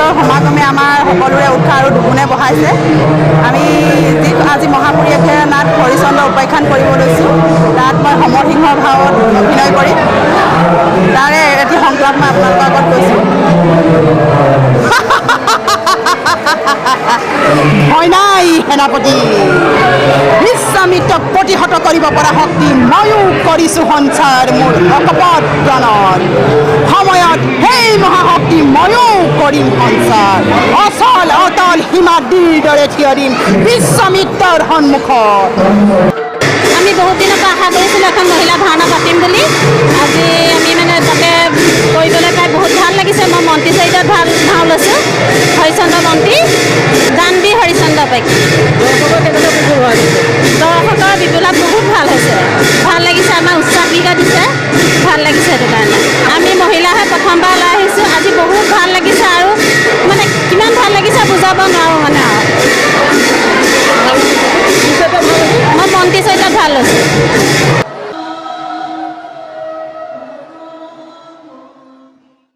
ৰাইজৰ সমাগমে আমাৰ সকলোৰে উৎসাহ আৰু দুগুণে বঢ়াইছে। আমি যি আজি মহাপুৰুষীয়া নাট হৰিশ্চন্দ্ৰ উপাখ্যান কৰিব লৈছোঁ, তাত মই সমৰসিংহৰ ভাৱত অভিনয় কৰিম। তাৰে এটি সংলাপ মই আপোনালোকৰ আগত কৈছোঁ। ভয় নাই সেনাপতি, বিশ্বামিত্ৰক প্ৰতিহত কৰিব পৰা শক্তি ময়ো কৰিছোঁ সঞ্চাৰ মোৰ অকপট প্ৰাণত। সময়ত সেই মহাশক্তি ময়ো কৰিম সঞ্চাৰ। অচল অটল সীমাদ্ৰিৰ দৰে থিয় দিম বিশ্বামিত্ৰৰ সন্মুখত। আমি বহুত দিনৰ পৰা আশা কৰিছিলোঁ এখন মহিলা ভাওনা পাতিম বুলি। আজি আমি মানে তাতে কৰিবলৈ পাই বহুত ভাল লাগিছে। মই মন্ত্ৰী চৰিত্ৰত ভাল ভাও লৈছোঁ, হৰিশ্চন্দ্ৰ মন্ত্ৰী, দানবীৰ হৰিশ্চন্দ্ৰ পাইক। দৰ্শকৰ বিপুলাভ বহুত ভাল হৈছে, ভাল লাগিছে, আমাক উৎসাহিত দিছে, ভাল লাগিছে। সেইটো কাৰণে আমি মহিলাহে প্ৰথমবাৰ ওলাই আহিছোঁ। আজি বহুত ভাল লাগিছে আৰু মানে কিমান ভাল লাগিছে বুজাব নোৱাৰোঁ মানে।